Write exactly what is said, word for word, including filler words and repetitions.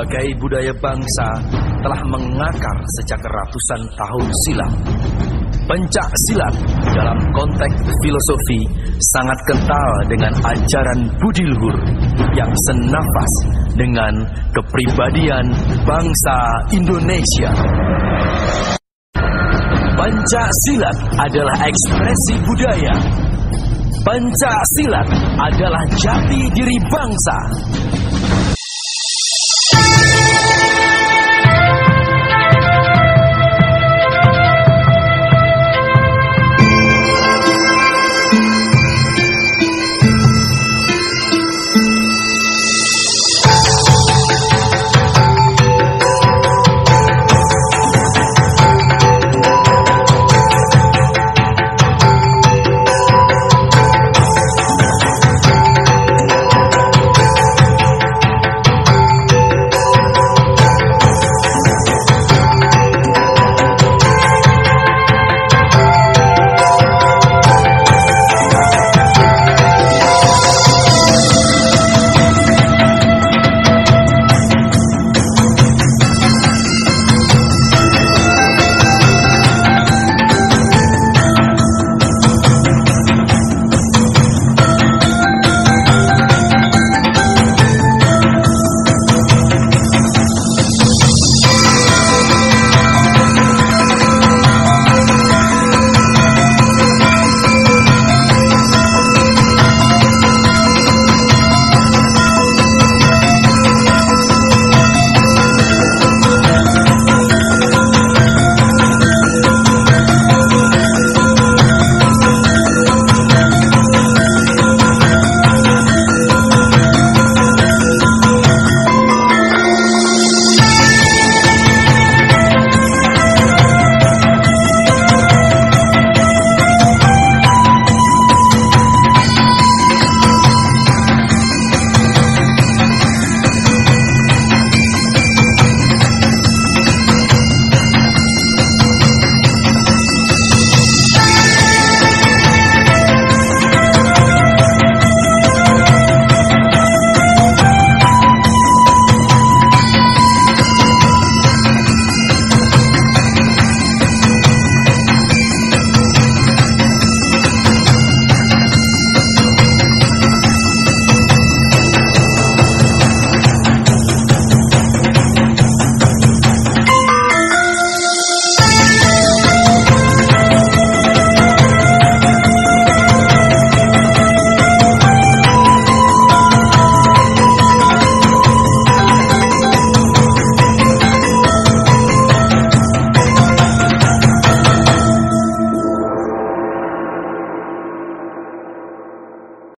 Sebagai budaya bangsa telah mengakar sejak ratusan tahun silam. Pencak silat dalam konteks filosofi sangat kental dengan ajaran budi luhur yang senafas dengan kepribadian bangsa Indonesia. Pencak silat adalah ekspresi budaya. Pencak silat adalah jati diri bangsa.